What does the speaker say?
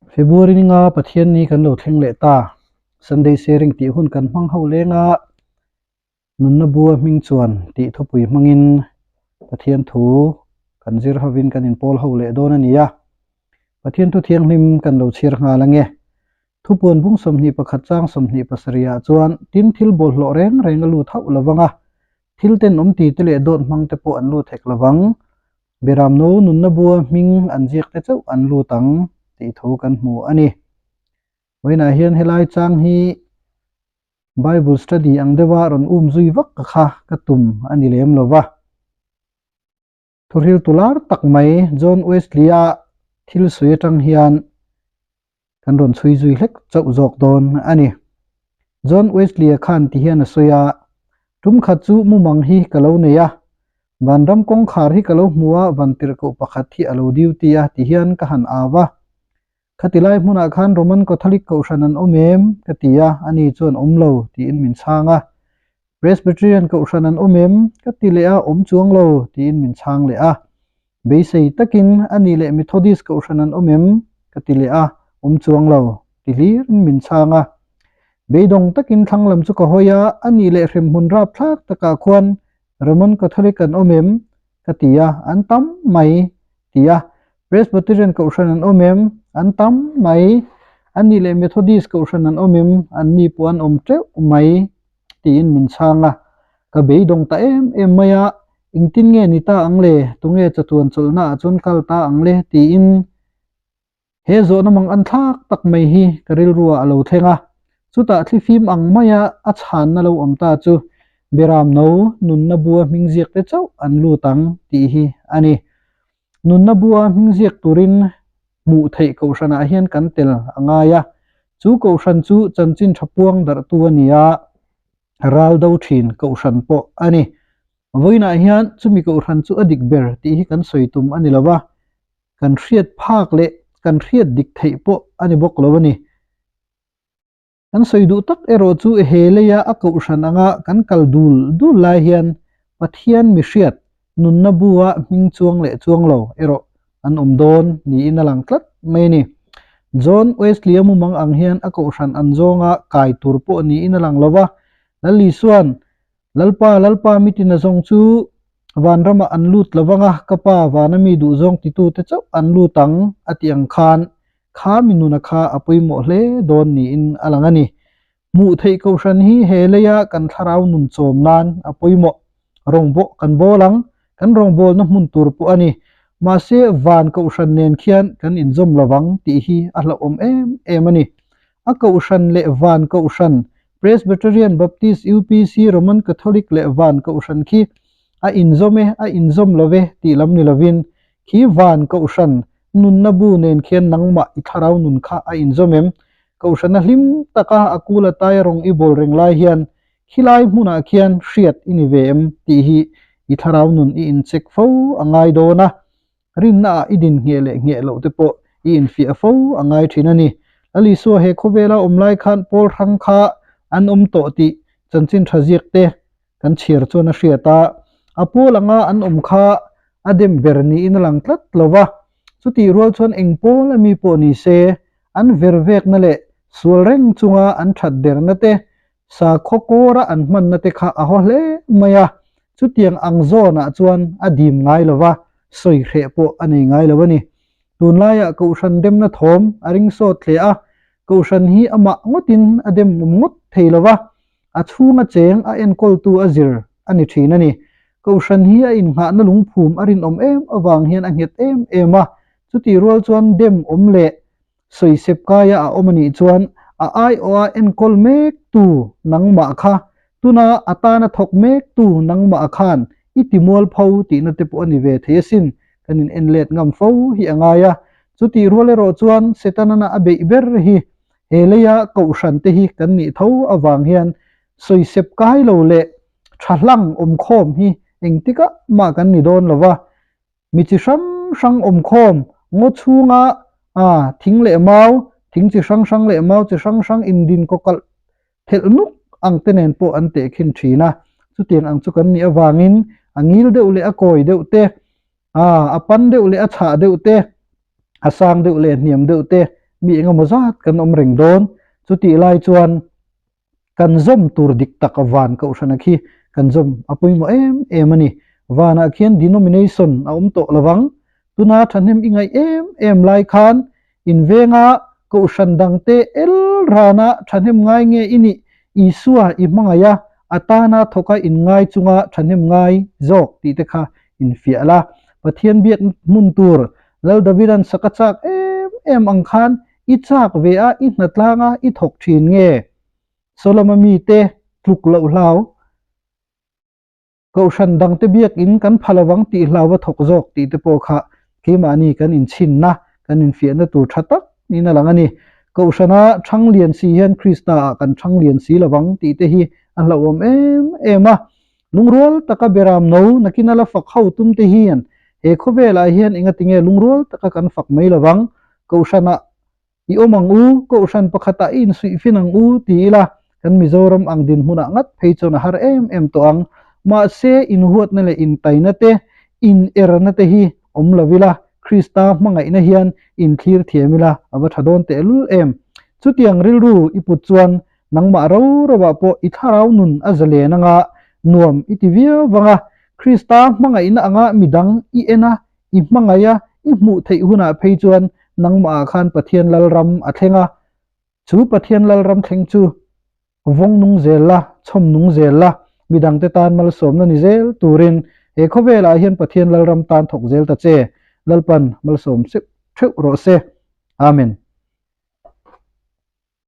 February ni nga Pathian ni kan lo thleng leh ta. Sunday sharing tih hun kan hmang ho leng a, Nunna bua hming chuan tih thupui hmangin Pathian thu kan zir hovin kan inpawl ho leh dawn a ni a. Pathian thu thianghlim kan lo chhiar nghal ange. Thupuan bung 21 chang 27 ah chuan tin thil bawlhhlawh reng reng a lut hauh lovang a, thil tenawm ti te leh dawt hmang te pawh an lut hek lovang. Beramno nunna bua hming an ziak te chauh an lut ang tih thu kan hmu a ni. Vawiinah hian helai chang hi Bible study ang deuha rawn um zui vak ka kha ka tum a ni lem lo va. Thuhriltu lar tak mai John Wesley-a thil sawi atang hian kan rawn chhui zui hlek chauh zawk dawn a ni. John Wesley-a khan ti hian a sawi a, Tum khat chu mumang hi ka lo nei a, vanram kawngkhar hi ka lo hmu a, vantirhkoh pakhat hi a lo duty a ti hian ka han au a. Khati lai hmunah khan Roman Catholic Kohhran an awm em? ka ti a, ani chuan awm lo tiin min chhang a. Presbyterian Kohhran an awm em? ka ti leh a, awm chuang lo tiin min chhang leh a. Beisei takin ani leh Methodist Kohhran an awm em? ka ti leh a, awm chuang lo ti hlirin min chhang a. Beidawng takin thlang lam chu ka hawi a, ani leh hremhmun rapthlak takah khuan Roman Catholic an awm em? ka ti a, an tam mai ti a. Presbyterian Kohhran an awm em? An tam mai. An nih leh Methodist Kohhran an awm em? An ni pawh an awm teuh mai tiin min chhang a. Ka beidawng ta em em mai a, engtin nge ni ta ang le, tunge chatuan chawlhna ah chuan kal ta ang le tiin He zawhna mang an thlak tak mai hi ka rilruah a lo thleng a, chutah thlifim ang maia a chhanna lo awm ta chu Beramno nunna bua hming ziak te chauh an lut ang tih hi a ni. Nunna bua hming ziak turin hmuh theih kohhranah hian kan tel a ngai a, chu kohhran chu chanchin tha puang darhtu a ni a, ral do thin kohhran pawh a ni. Vawiinah hian chumi kohhran chu a dik ber tih hi kan sawi tum a ni lo va, kan hriat phak leh kan hriat dik theih pawh a ni bawk lo a ni. Kan sawi duh tak erawh chu he leia a kohhran anga kan kal dul dul lai hian Pathian mi hriat nunna bua hming chuang leh chuang lo erawh an awm dawn niin a lang tlat mai a ni. John Wesley-a mumang ang hian a kohhran an zawnga kai tur pawh niin a lang lo va, Lal Isua'n Lalpa, Lalpa mitin a zawng chu vanramah an lut lo vang a, ka Pa vana mi duhzawng titute chauh an lut ang, a tih ang khan kha mi nuna kha a pawimawh hle dawn niin a lang a ni. Hmuh theih kohhran hi he leia kan thlarau nun chawm nan a pawimawh. Rawngbawh kan bawl ang, kan rawngbawlna hmun tur pawh a ni. Mahse, van kohhran nen khian kan inzawm lo vang tih hi a hlauhawm em em a ni. A kohhran leh van kohhran Presbyterian, Baptist, UPC, Roman Catholic leh van kohhran khi a inzawm e, a inzawm lo ve tih lam ni lovin, khi van kohhran nunna bu nen khian nangmah i thlarau nun kha a inzawm em? Kohhrana hlim taka a kul a tai a rawng i bawl reng lai hian khilai hmunah khian hriat i ni ve em tih hi i thlarau nun i incheck fo a ngai dawn a. Rinna ah i din ngheh leh ngheh loh te pawh i infiah fo a ngai thin a ni. Lal Isua he khawvela awm lai khan Paul hrang kha an awm tawh tih chanchin tha ziak te kan chhiar chuan a hriat a, a Paul anga an awm kha a dem ber niin a lang tlat lo va. Chutih rual chuan eng Paul a mi pawh ni se, an ver vekna leh sual reng chunga an that derna te Sakhaw kawra an hmanna te kha a haw hle mai a, chutiang ang zawnah chuan a dim ngai lo va, sawi hreh pawh a nei ngai lo a ni. Tunlaiah Kohhran demna thawm a ring sawt hle a, Kohhran hi amah ngawtin a dem awm ngawt thei lo va, a chhunga cheng a enkawltu a zir a ni thin a ni. Kohhran hi a innghahna lungphum a rinawm em avang hian a nghet em em a, chutih rual chuan dem awm leh Sawisep kaia a awm a nih chuan a aiawha enkawl mek tu nangmah kha, tuna a tana thawk mek tu nangmah khan i ti mualpho tihna te pawh a ni ve thei asin, kan in en let ngam fo hi a ngai a. Chutih rual erawh chuan Setanana a beih ber hi he leia kohhran te hi kan nih tho avang hian sawisep kai lo leh tha hlang awmkhawm hi engtikah mah kan ni dawn lo va, Mi chi hrang hrang awmkhawm, ngaw chhunga a thing leh mau, thing chi hrang hrang leh mau chi hrang hrang indin kawkalh thelh nuk ang te nen pawh an tehkhin thin a. Chutiang ang chu kan nih avangin a ngil deuh leh a kawi deuh te, a a pan deuh leh a chhah deuh te, a sang deuh leh a hniam deuh te mi engemaw zat kan awm reng dawn. Chutih lai chuan kan zawm tur dik tak van kohhrana khi kan zawm a pawimawh em em a ni. Vanah khian denomination a awm tawh lovang. Tuna thahnem i ngaih em em lai khan invenga kohhran dangte el rana thahnem ngai nge i nih? Isua i hmangaih a, a tana thawka inngai chunga thahnem ngai zawk tih te kha infiah la. Pathian biak hmun tur Lal Davida'n sak a chak em em ang khan i chak ve a, i hnatlang a, i thawk thin nge? Solomon mite tluk loh hlau. Kohhran dangte biakin kan pha lovang tih hlau a thawk zawk tih te pawh kha keimahni kan inchhinna, kan infiahna tur tha tak niin a lang a ni. Kohhrana thang lian si hian Krista ah kan thang lian si lovang tih te hi a hlauhawm em em a. Lungrual taka beram no nakin a la fak ho tum te hian he khawvelah hian engatinge lungrual taka kan fak mai lovang? Kohhranah I awm ang u, Kohhran pakhatah i insuihfin ang u ti ila, kan Mizoram ang dinhmunah ngat phei chuan a har em em tawh ang. Mahse, inhuatna leh intaina te, inerna te hi awm lo ila, Krista hmangaihna hian inthlir thiam ila a va tha dawn tehlul em. Chutiang rilru i put chuan nangmah ro roah pawh i thlarau nun a zalen anga nuam i ti viau vang a, Krista hmangaihna anga midang i en a, I hmangaih a, i hmuh theih hunah phei chuan nangmahah khan Pathian Lalram a thleng a. Chu Pathian Lalram thleng chu vawng nung zel la, chhawm nung zel la, midangte tan malsawmna ni zel turin he khawvelah hian Pathian Lalram tan thawk zel ta che. Lalpan malsawm seuh theuh rawh se. Amen.